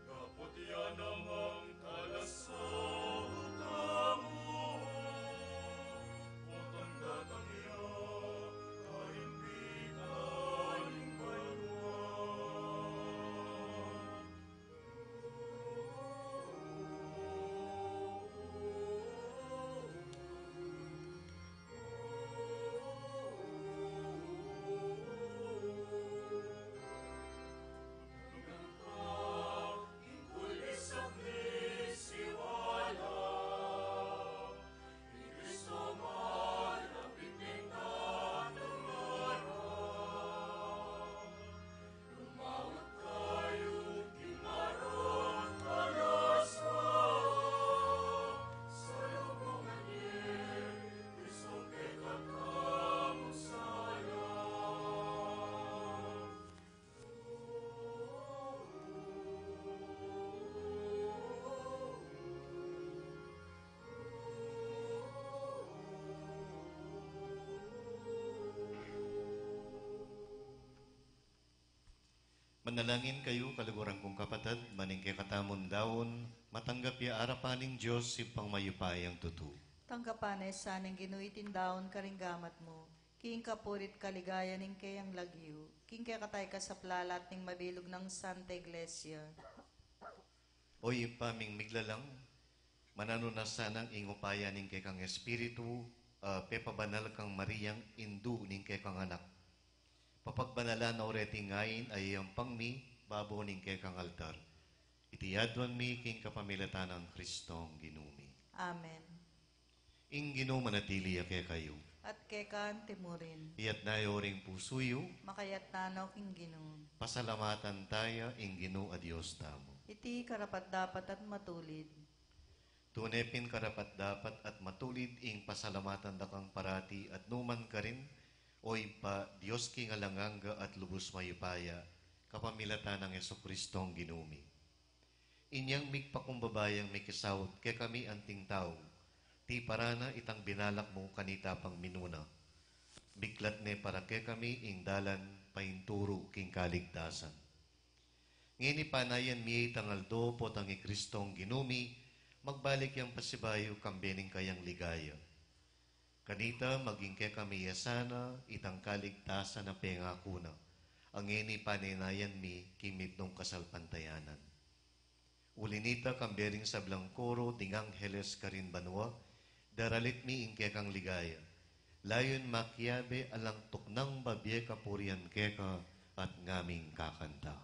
Dapot ya namang kalasautan mu, o tanda tang ya, kalimpitan ning banua. Manalangin kayu, kaluguran kung kapatad, ban ing kekatamung daun, matanggap ya arapan ning Dios Ibpang mayupayang tutu. Tanggapan na sa ning Ginu iting daun karing gamat mu, king kapurian at kaligayan ning keyang lagyu, king kekatamu ing kasaplalan at ning mabilug nang Santa Iglesia. O Ibpa ming miglalang, mananu na sanang ing upaya ning kekang Espiritu, a, pepabanal kang Mariang indu ning kekang Anak, papagbanalan na reti ngan a yayampang mi babo ning kekang altar. Iti aduan mi king kapamilatan nang Kristong Ginu mi. Amen. Ing Ginu manatili ya kekayu. At keka antimurin. Iyatas yu ring pusu yu. Makayatas no king Ginu. Pasalamatan taya ing Ginu a Dios tamu. Iti karapat-dapat at matulid. Tune pin karapat-dapat at matulid ing pasalamatan da kang parati at nukarin man, O Ibpa, Dios king alang angga at lubus mayupaya, kapamilatan nang Jesucristong Ginu mi. Inyang migpakumbaba yang mikisaut kekami anting tau, tiparan na itang binalak mu kanita pang minuna. Biklat ne para kekami ing dalan painturu king kaligtasan. Ngeni panayan mi itang aldo potang i Kristong Ginu mi, magbalik yang pasibayu kambe ning kayang ligaya. Kanita maging kekami ya sana itang kaligtasan a pengaku na, a ngeni panaynayan mi king mitmung kasalpantayanan. Uli nita kambe ring sablang koro ding angheles karin banua, daralit mi ing kekang ligaya. Layun makiabe alang tuknang babie kapurian keka at ngaming kakanta.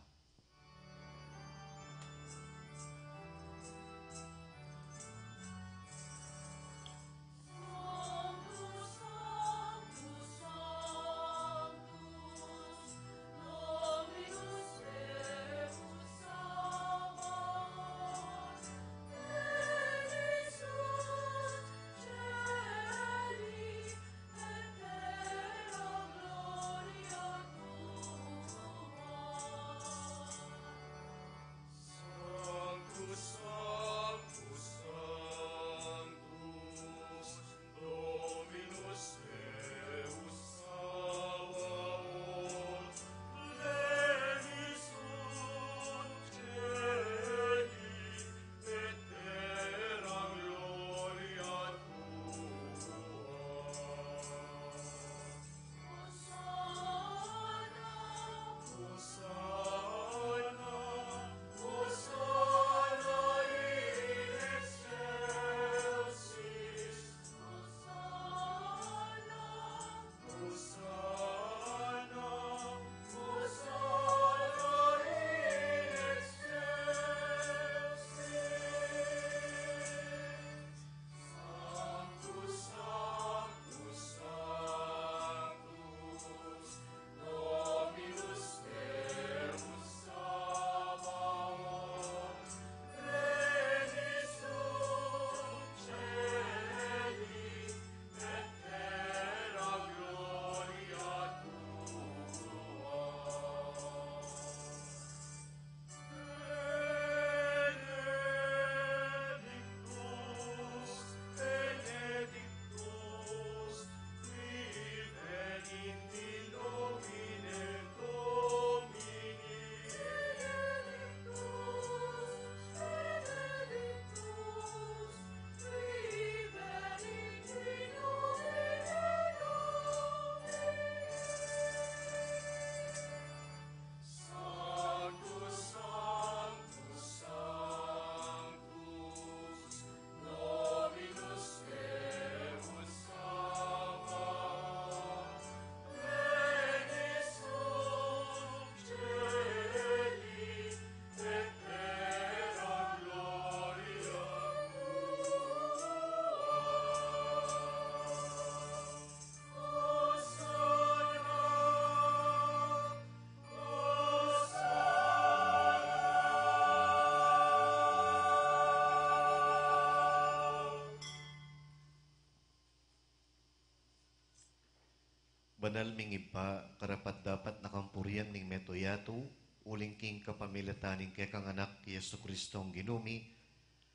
Banal ming Ibpa, karapat-dapat na kang purian ning mabilug a yatu, uling king kapamilatan ning kekang Anak, Jesucristong Ginu mi,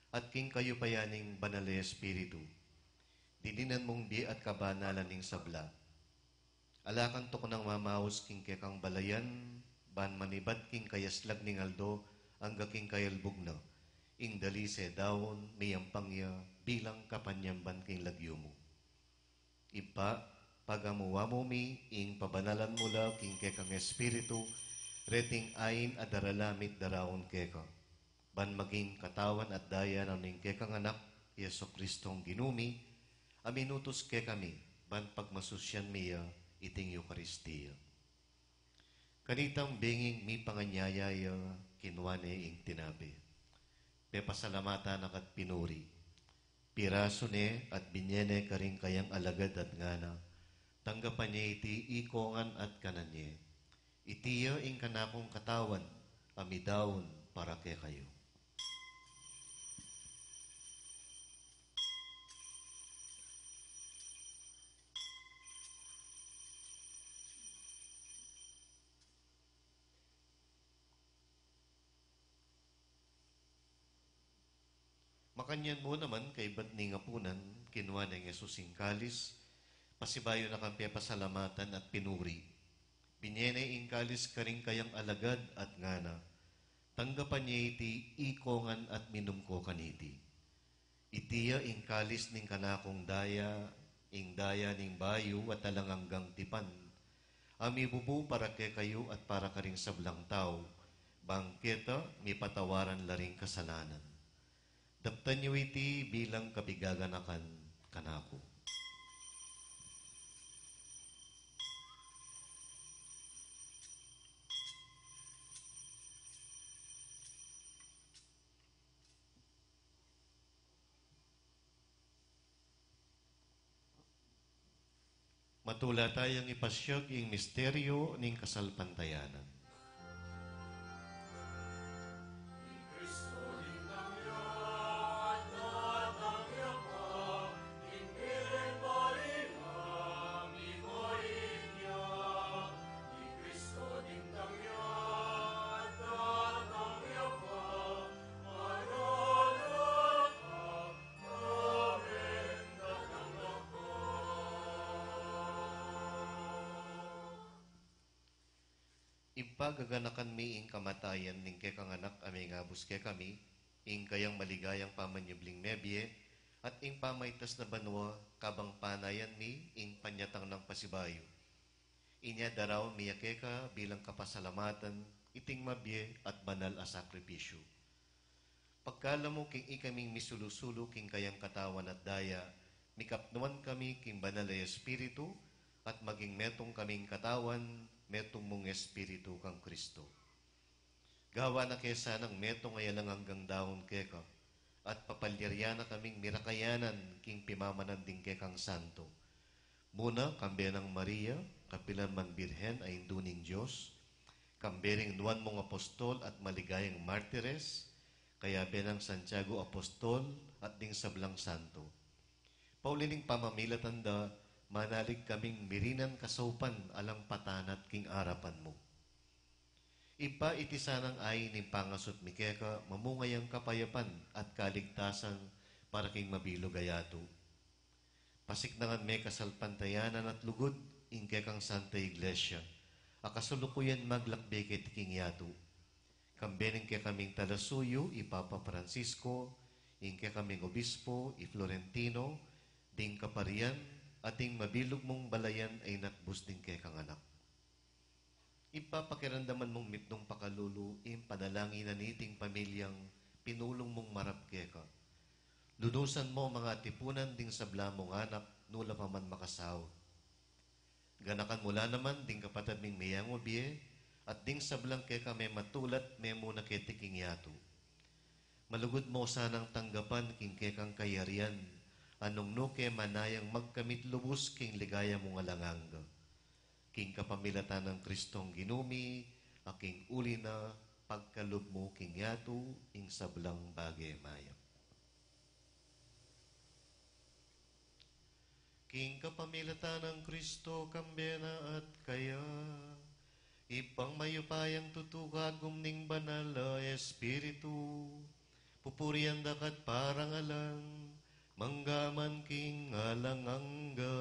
at king kayupayan ning Banal a Espiritu, didinan mung bie at kabanalan ning sabla. Ala kang tuknang mamaus king kekang balayan, ban manibat king kayaslag ning aldo, angga king kayalbug na, ing dalise daun, miyampang ya, bilang kapanyamban king lagyu mu. Ibpa, pagamu-amu mi, ing pabanalan mu la, king kekang Espiritu, reting ain a daralan mit daraun keka. Ban maging katawan at daya na ning kekang Anak, Jesucristong Ginu mi, a minutus kekami, ban pagmasusian mi ya, iting Eukaristia. Kanitang benging mipanganyaya ya, kinua ne ing tinape. Pepasalamatan na ka't pinuri. Pirasu ne at binye ne karing kayang alagad at ngana, Tanggapan ye iti ikongan at kanan ye. Iti ya ing kanakung katawan a midaun para kekayu. Makanyan mu naman, kaybat ning apunan, kinua neng Jesus ing kalis, pasibayu na kang pepasalamatan at pinuri. Binye ne ing kalis karing kayang alagad at ngana, "Tanggapan ye iti ikongan at minum ko kaniti. Iti ya ing kalis ning kanakung daya, ing daya ning bayu at alang anggang tipan, a mibubu para kekayu at para karing sablang tau, bang keta mipatawaran la ring kasalanan. Daptan yu iti bilang kapigaganakan kanaku." Matula tayang ipasiag ing misteryo ning kasalpantayanan. Ibpa, gaganakan mi ing kamatayan ning kekang Anak a mengabus kekami, ing kayang maligayang pamanyubling mebie, at ing pamaitas na banua, kabang panayan mi ing panyatang nang pasibayu. Inya daraun mi ya keka bilang kapasalamatan iting mabie at banal a sakripisyu. Pagkalub mu king ikaming misulu-sulu king kayang katawan at daya, mikapnuan kami king Banal a Espiritu, at maging metung kaming katawan, metung mung Espiritu kang Kristo. Gawan na ke sanang metung a alang anggang daun keka, at papalyarian na kaming mirakayanan king pimamanan ding kekang santo. Muna, kambe nang Maria, kapilan man Birhen a Indu ning Dios, kambe ring nuan mung apostol at maligayang martires, kayabe nang Santiago apostol at ding sablang santo. Pauli ning pamamilatan da, manalig kaming mirinan kasaupan alang patanat king arapan mu. Ibpa, iti sanang ain ning pangasut mi keka, mamunga yang kapayapan at kaligtasan para king mabilug a yatu. Pasiknangan me kasalpantayanan at lugud ing kekang Santa Iglesia, a kasalukuyan maglakbe keti king yatu. Kambe ning kekaming talasuyu, i Papa Francisco, ing kekaming obispo, i Florentino, ding kaparian, at ing mabilug mung balayan a inatbus ding kekang Anak. Ibpa, pakiramdaman mung mitmung pakalulu ing panalangin na niting pamilyang pinulung mung marap keka. Lunusan mu mung atipunan ding sabla mung anak, nu la pa man makasaut. Ganakan mu la naman ding kapatad ming miyang mabie, at ding sablang keka mematulat memuna keti king yatu. Malugud mu sanang tanggapan king kekang kayarian, a nung nu ke manayang magkamit lubus king ligaya mung alang angga. King kapamilatan nang Kristong Ginu mi, a king uli na pagkalub mu king yatu ing sablang bage mayap. King kapamilatan nang Kristo, kambe na at kaya, Ibpang mayupayang tutu, kagum ning Banal a Espiritu, pupurian da ka at parangalan, mangga man king alang angga.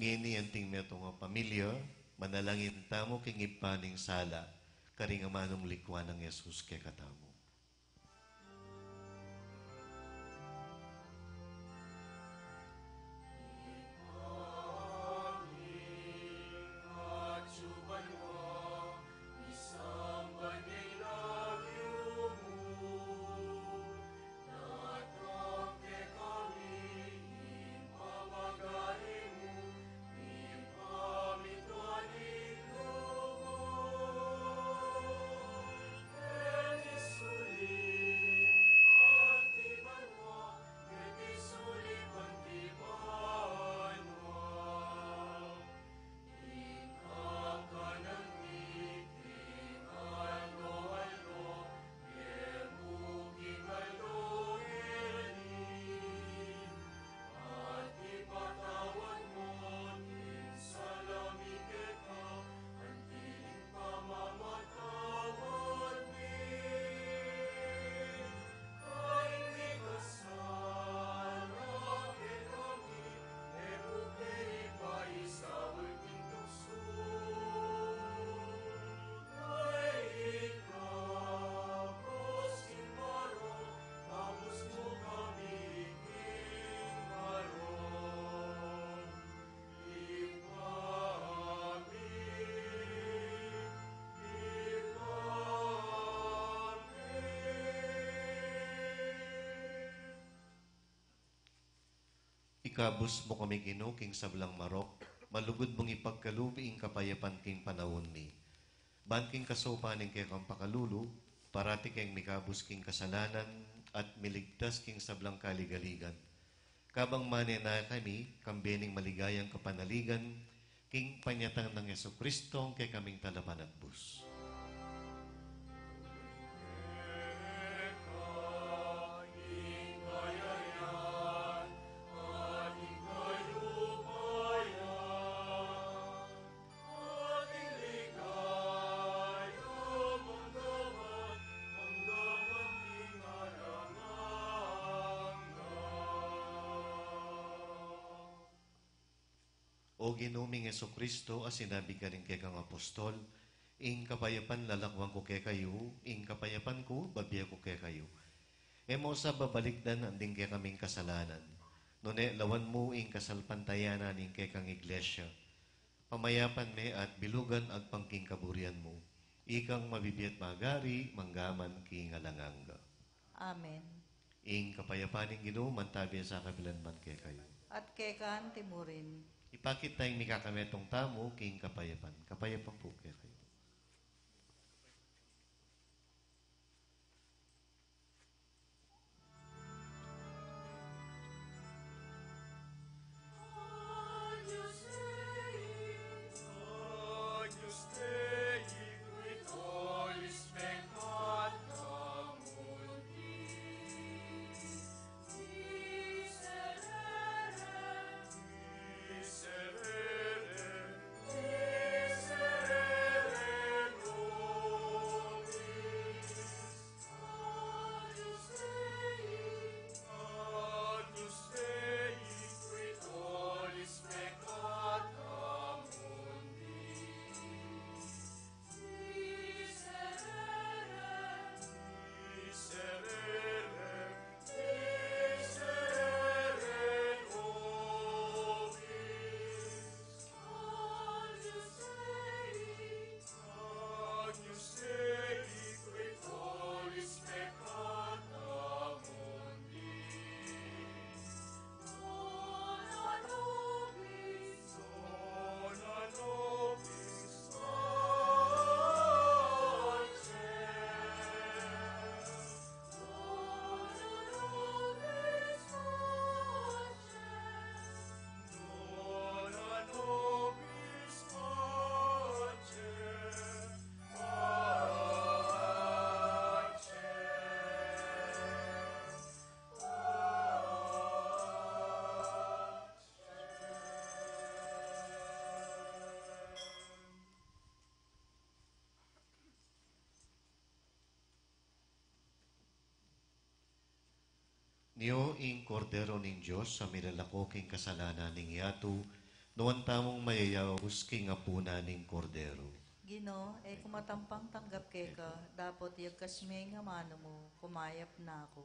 Ngeni anting metung a pamilya, manalangin tamu king Ibpa ning sala, karing amanung likwan nang Jesus kekatamu. Ikabus mu kami, Ginu, king sablang marok, malugud mung ipagkalub ing kapayapan king panaun mi. Ban king kasaupan ning kekang pakalulu, parati keng mikabus king kasalanan at miligtas king sablang kaligaligan. Kabang manenaya kami, kambe ning maligayang kapanaligan, king panyatang nang Jesucristo, ing kekaming Talapanagbus. O Ginu ming Jesucristo, a sinabi karing kekang apostol, "Ing kapayapan lalakwan ku kekayu, ing kapayapan ku babie ku kekayu." E mu sa babalikdan ding kekaming kasalanan, nune lawan mu ing kasalpantayanan ning kekang Iglesia. Pamayapan me at bilugan agpang king kaburian mu. Ikang mabibie at magari, mangga man king alang angga. Amen. Ing kapayapan ning Ginu mantabi sa kapilan man kekayu. At keka anti mu rin. Ipakit tang mikakametung tamu king kapayapan. Kapayapan pu kekayu. Nio ing Kordero ning Dios, a milalako king kasalanan ning yatu. Nuan tamung mayayaus king apunan ning Kordero. Ginu, e ku matampang tanggap keka, dapot yagkas me ing amanu mu, kumayap na ku.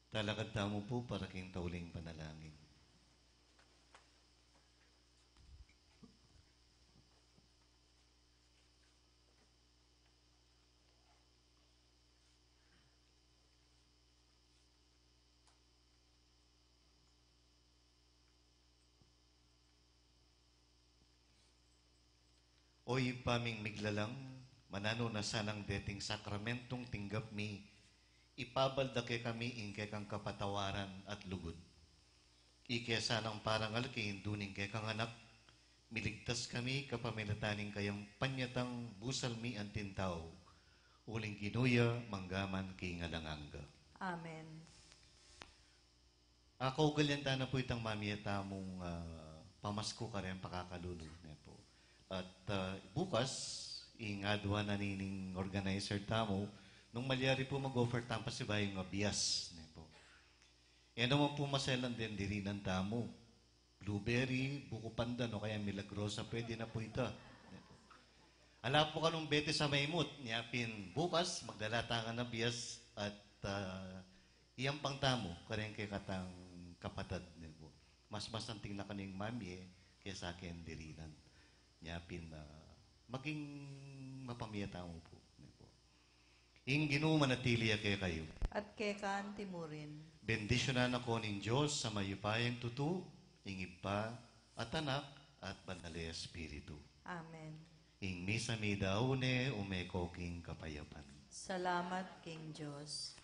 Talakad tamu pu para king tauling panalangin. O Ibpa ming miglalang, mananu na sanang deting sakramentung tinggap mi, ipabal da kekami ing kekang kapatawaran at lugud. Ike sanang parangal king Indu ning kekang Anak, miligtas kami kapamilatan ning kayang panyatang busal mi anting tau, uling Ginu ya mangga man king alang angga. Amen. Kaugalian ta na pu itang mamie tamung, ah, pamasku kareng pakakalulu, ne pu. At, ah, bukas, ing adwan na nining organizer tamu, nung malyari pu mag-offer tamung pasibayu a bias, ne pu. E naman pu maselan deng dirinan tamu. Blueberry, buko pandan, o kaya Milagrosa, pwede na pu ita. Ala pu kanung betes a maimut, nya pin bukas, magdala ta ngan a bias at, ah, iampang tamu, kareng kekatang kapatad, ne pu. Mas masanting na kanu ing mamie kesa keng dirinan. Nya pin, ah, maging mapamie tamu pu, ne pu. Ing Ginu manatili ya kekayu. At keka mu rin. Bendisyunan na ko ning Dios a mayupayang tutu, ing Ibpa, at Anak, at Banal a Espiritu. Amen. Ing misa mi dau ne, ume ko king kapayapan. Salamat king Dios.